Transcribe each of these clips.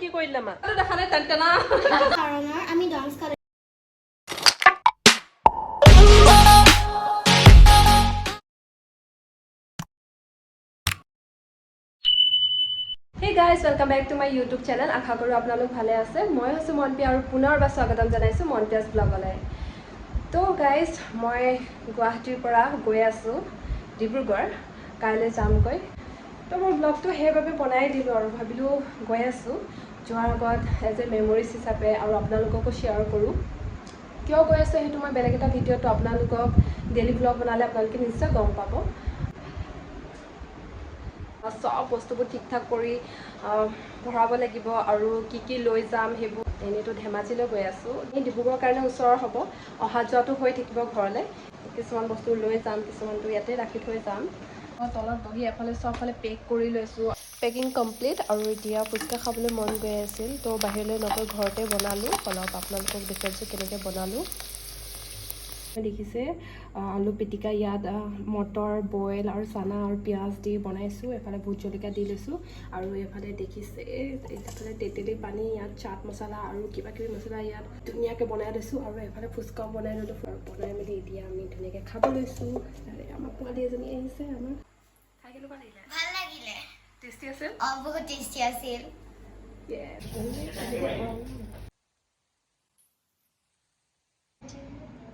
কি কৰি দিলে মা দেখা নাই টেনটেনা কাৰণৰ আমি ডান্স কৰে। Hey guys, welcome back to my YouTube channel. আশা কৰোঁ আপোনালোক ভালে আছে। মই হৈছোঁ মনপিয়া আৰু পুনৰবাৰ স্বাগতম জনাইছোঁ মনপিয়াজ ব্লগলৈ। তো গাইজ, মই গুৱাহাটীৰ পৰা গৈ আছোঁ ডিব্ৰুগড়, কাইলৈ যামগৈ। তো মই ব্লগটো সেইবাবে বনাই দিলোঁ আৰু ভাবিলোঁ গৈ আছোঁ, যোৱাৰ আগত এজ এ মেমৰিজ হিচাপে আৰু আপোনালোককো শ্বেয়াৰ কৰোঁ। কিয় গৈ আছোঁ সেইটো মই বেলেগ এটা ভিডিঅ'টো আপোনালোকক ডেইলি ব্লগ বনালে আপোনালোকে নিশ্চয় গম পাব। চব বস্তুবোৰ ঠিক ঠাক কৰি ভৰাব লাগিব আৰু কি কি লৈ যাম সেইবোৰ। এনেইতো ধেমাজিলৈ গৈ আছোঁ, এই ডিব্ৰুগড়ৰ কাৰণে ওচৰৰ হ'ব, অহা যোৱাটো হৈ থাকিব ঘৰলৈ। কিছুমান বস্তু লৈ যাম, কিছুমানটো ইয়াতে ৰাখি থৈ যাম। মই তলত বহি এফালে চবফালে পেক কৰি লৈছোঁ, পেকিং কমপ্লিট। আৰু এতিয়া ফুচকা খাবলৈ মন গৈ আছিল, তো বাহিৰলৈ নগৈ ঘৰতে বনালোঁ। অলপ আপোনালোকক দেখুৱাইছোঁ কেনেকৈ বনালোঁ। দেখিছে আলু পিটিকা, ইয়াত মটৰ বইল আৰু চানা আৰু পিঁয়াজ দি বনাইছোঁ। এফালে ভোট জলকীয়া দি লৈছোঁ আৰু এইফালে দেখিছে এইফালে তেতেলী পানী, ইয়াত চাট মছলা আৰু কিবা কিবি মছলা ইয়াত ধুনীয়াকৈ বনাই লৈছোঁ। আৰু এফালে ফুচকাও বনাই ল'লোঁ আৰু বনাই মেলি এতিয়া আমি ধুনীয়াকৈ খাব লৈছোঁ। আমাৰ পোৱালি এজনী আহিছে। আমাৰ খাই কেনেকুৱা লাগিলে? ভাল লাগিলে। টেষ্টি আছিল। অ, বহুত টেষ্টি আছিল। Yes.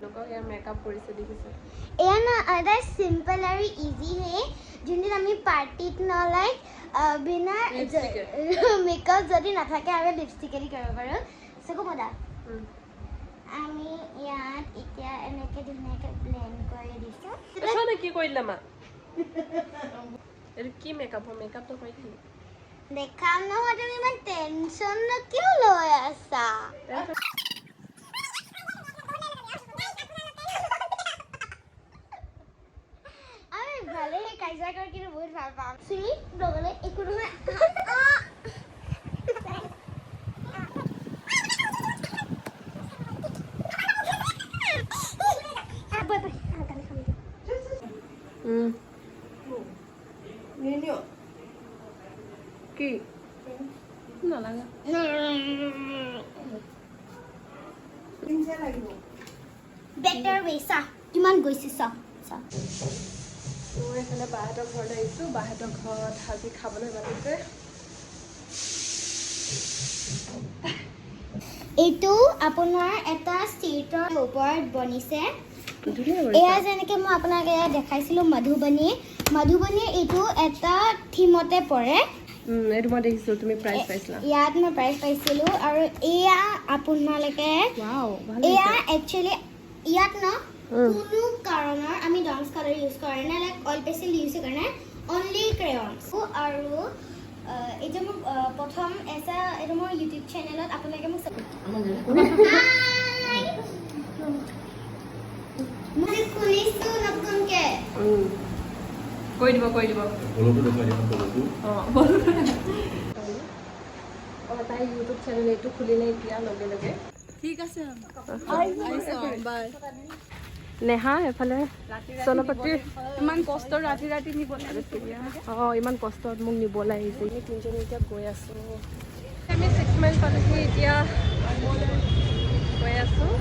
লোকক ইয়াৰ মেকআপ কৰিছে দেখিছে। এয়া ন এটা চিম্পল আৰু ইজি ৱে, যোনটোত আমি পাৰ্টিত ন লাইক বিনা লিপষ্টিকে। মেকআপ যদি নাথাকে আমি লিপষ্টিকেদি কৰিব পাৰোঁ। চকু মুদা। আমি ইয়াত এতিয়া এনেকৈ ধুনীয়াকৈ ব্লেণ্ড কৰি দিছোঁ। চোৱা, কি কৰি দিলে মা? এইটো কি মেকআপ হয়? মেকআপটো কৰি দিলি। দেখাম নহয়, তুমি ইমান টেনশ্যন কিয় লৈ আছা? আমি ভালেই কাজিয়া কৰি কিন্তু বহুত ভাল পাওঁ। চুলি লগালে একো নহয়। আহ, বৈ, বৈ, আহ, গালি খাম দিয়া। কি নালাগে। বেটাৰ ৱে, চা কিমান গৈছে, চা চা। মই এইফালে বাহঁতৰ ঘৰলৈ আহিছোঁ। বাহঁতৰ ঘৰত আজি খাবলৈ মাতিছে। এইটো আপোনাৰ এটা ষ্টেটৰ ওপৰত বনিছে। ধুনীয়া। এয়া যেনেকে মই আপোনাক এয়া দেখাইছিলোঁ মধুবনী, মধুবনীৰ এইটো এটা থিমতে পৰে। এইটো মই দেখিছোঁ, তুমি প্ৰাইজ পাইছিলা। ইয়াত মই প্ৰাইজ পাইছিলোঁ আৰু এয়া আপোনালোকে ৱাও, ভাল। এয়া একচুৱেলি ইয়াত ন কোনো কাৰণৰ আমি ডমছ কালাৰ ইউজ কৰা নাই, লাইক অইল পেষ্টেল ইউজ কৰা নাই, অনলি ক্ৰেয়নছ। আৰু এইটো মোক প্ৰথম এটা এইটো মোৰ ইউটিউব চেনেলত আপোনালোকে মোক Hi! মই খুলিছোঁ নতুনকে। কৰি দিব, কৰি দিব। পলটো দেখুৱাই দিব, পলটো। অঁ অঁ, তাই ইউটিউব চেনেল এইটো খুলিলে এতিয়া লগে লগে। ঠিক আছে, বাই। নেহা এফালে চলপতি। ইমান কষ্ট ৰাতি ৰাতি নিবলৈ। অঁ, ইমান কষ্টত মোক নিবলৈ আহিছে। আমি তিনিজনী এতিয়া গৈ আছোঁ। আমি 6 মাইল পালোহি, এতিয়া গৈ আছোঁ।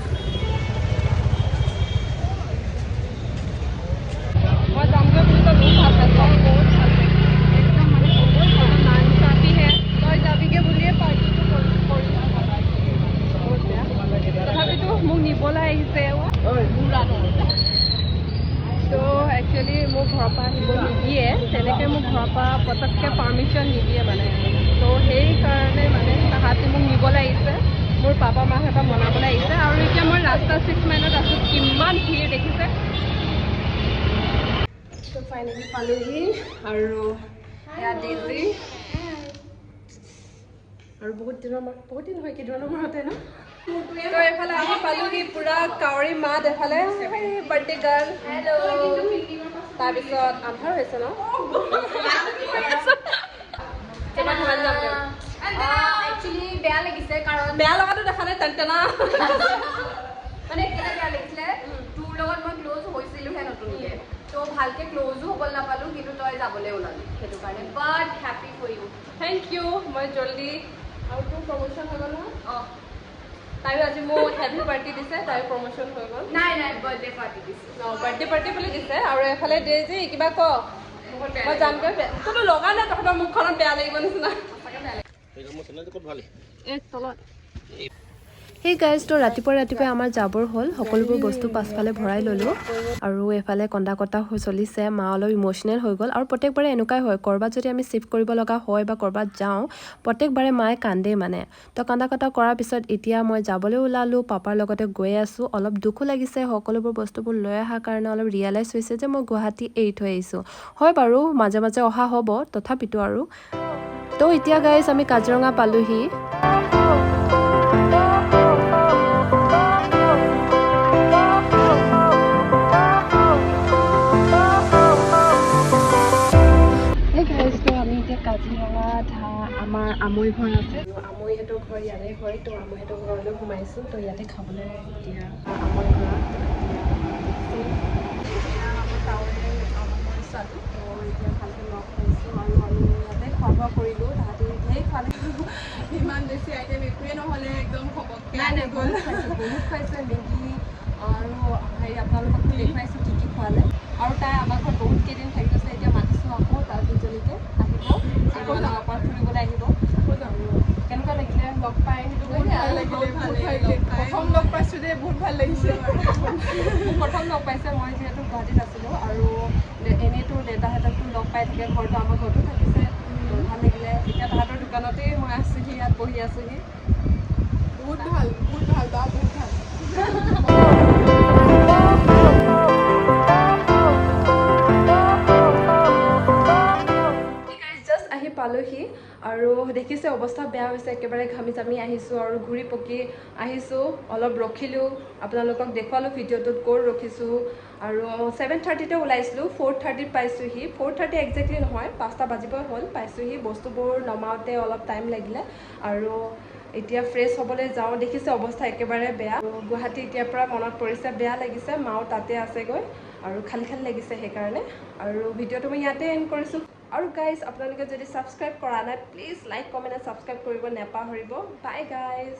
মই যামগৈ বুলি তই বহুত ভাল পাইছ, বহুত ভাল পাইছোঁ একদম, মানে ক'বই নোৱাৰো। যাবিহে, তই যাবিগে বুলিয়ে পাৰ্টিটো কৰি। বহুত বেয়া, তথাপিতো মোক নিবলৈ আহিছে। তো একচুৱেলি মোক ঘৰৰ পৰা আহিব নিদিয়ে তেনেকৈ, মোক ঘৰৰ পৰা পটককৈ পাৰ্মিশ্যন নিদিয়ে মানে। তো সেইকাৰণে মানে তাহাঁতি মোক নিবলৈ আহিছে, মোৰ পাপা মাহঁতক মনাবলৈ আহিছে। আৰু এতিয়া মই ৰাস্তা 6 মাইলত আছোঁ, কিমান ভিৰ দেখিছে। তো ফাইনেলি পালোহি আৰু এয়া ডিজি। আৰু বহুত দিনৰ মূৰত, বহুত দিন হয়, কেইদিনমানৰ মূৰতে ন। তো এইফালে আহি পালোহি, পূৰা কাউৰী মাত। এফালে বাৰ্থডে গাৰ্ল। তাৰপিছত আন্ধাৰ হৈছে ন। কিমান ধেমালি যাম। একচুৱেলি বেয়া লাগিছে কাৰণ বেয়া লগাটো দেখা নাই টেনটেনা। মানে কেলে বেয়া লাগিছিলে, তোৰ লগত মই ক্ল'জ হৈছিলোহে নতুনকে, ত' ভালকে ক্ল'জো হ'বলৈ নাপালো, কিন্তু তই যাবলৈ ওলালি, সেইটো কাৰণে। But happy for you. Thank you. মই জল্দি আৰু তোৰ প্ৰমোশ্যন হৈ গ'ল নহয়। অঁ। তাইও আজি মোক হেভি পাৰ্টি দিছে, তাইও প্ৰমোশ্যন হৈ গ'ল। নাই নাই, বাৰ্থডে পাৰ্টি দিছে। অঁ, বাৰ্থডে পাৰ্টি বুলি দিছে। আৰু এফালে দে যে কিবা ক। বহুত বেয়া। মই যামগৈ, তইতো লগা নাই, তহঁতৰ মুখখনত বেয়া লাগিব নিচিনা। সঁচাকৈ বেয়া লাগিছে। মোৰ চেনেলটো ক'ত ভালে? এই তলত। সেই গাইজ, তো ৰাতিপুৱা ৰাতিপুৱাই আমাৰ যাবৰ হ'ল। সকলোবোৰ বস্তু পাছফালে ভৰাই ল'লোঁ আৰু এইফালে কন্দা কটা হৈ চলিছে। মা অলপ ইম'চনেল হৈ গ'ল। আৰু প্ৰত্যেকবাৰে এনেকুৱাই হয়, ক'ৰবাত যদি আমি চিফ্ট কৰিব লগা হয় বা ক'ৰবাত যাওঁ, প্ৰত্যেকবাৰে মায়ে কান্দেই মানে। তো কান্দা কটা কৰাৰ পিছত এতিয়া মই যাবলৈ ওলালোঁ, পাপাৰ লগতে গৈ আছোঁ। অলপ দুখো লাগিছে, সকলোবোৰ বস্তুবোৰ লৈ অহাৰ কাৰণে অলপ ৰিয়েলাইজ হৈছে যে মই গুৱাহাটী এৰি থৈ আহিছোঁ। হয় বাৰু, মাজে মাজে অহা হ'ব, তথাপিতো আৰু। তো এতিয়া গাইজ আমি কাজিৰঙা পালোহি। এই গাইজ, তো আমি এতিয়া কাজিৰঙাত আমাৰ আমৈ ঘৰ আছে, আমৈহঁতৰ ঘৰ ইয়াৰে হয়। তো আমৈহঁতৰ ঘৰলৈ সোমাইছোঁ। তো ইয়াতে খাবলৈ এতিয়া আমৈ ঘৰত এতিয়া আমাৰ টাউনে আমৈ চালোঁ। তো এতিয়া ভালকৈ লগ পাইছোঁ আৰু আমি ইয়াতে খোৱা বোৱা কৰিলোঁ। তাহাঁতি ধেৰ খোৱালে। ইমান বেছি আইটেম একোৱে নহ'লে, একদম ঘপককৈ। নাই নাই, বহুত খুৱাইছে, বহুত খুৱাইছে। মেগী আৰু হেৰি আপোনালোককতো দেখুৱাইছোঁ কি কি খোৱালে। আৰু তাই আমাৰ ঘৰত বহুত কেইদিন থাকি গৈছে। এতিয়া মাতিছোঁ আকৌ তাৰ দুজনীকে, আহিব আকৌ পৰা ফুৰিবলৈ আহিব। আৰু কেনেকুৱা লাগিলে লগ পাই সেইটো বহুত ভাল লাগিলে, বহুত ভাল লাগিলে। প্ৰথম লগ পাইছোঁ দেই, বহুত ভাল লাগিছে। মোক প্ৰথম লগ পাইছে। মই যিহেতু গুৱাহাটীত আছিলোঁ আৰু এনেইতো দেউতাহঁতকতো লগ পাই থাকে, ঘৰটো আমাৰ ঘৰতো থাকিছে। তো ভাল লাগিলে। এতিয়া তাহাঁতৰ দোকানতেই মই আছোঁহি, ইয়াত বহি আছোঁহি। বহুত ভাল, বহুত ভাল বা, বহুত ভাল। জাষ্ট আহি পালোহি আৰু দেখিছে অৱস্থা বেয়া হৈছে, একেবাৰে ঘামি জামি আহিছোঁ আৰু ঘূৰি পকি আহিছোঁ। অলপ ৰখিলোঁ, আপোনালোকক দেখুৱালোঁ ভিডিঅ'টোত ক'ত ৰখিছোঁ। আৰু 7:30তে ওলাইছিলোঁ, 4:30ত পাইছোঁহি। 4:30 একজেক্টলি নহয়, 5টা বাজিবই হ'ল পাইছোঁহি। বস্তুবোৰ নমাওঁতে অলপ টাইম লাগিলে। আৰু এতিয়া ফ্ৰেছ হ'বলৈ যাওঁ। দেখিছে অৱস্থা একেবাৰে বেয়া। আৰু গুৱাহাটী এতিয়াৰ পৰা মনত পৰিছে, বেয়া লাগিছে। মাও তাতে আছেগৈ আৰু খালী খালী লাগিছে সেইকাৰণে। আৰু ভিডিঅ'টো মই ইয়াতে এণ্ড কৰিছোঁ। আৰু গাইজ, আপোনালোকে যদি ছাবস্ক্ৰাইব কৰা নাই, please like, comment and subscribe কৰিব নাপাহৰিব। Bye guys.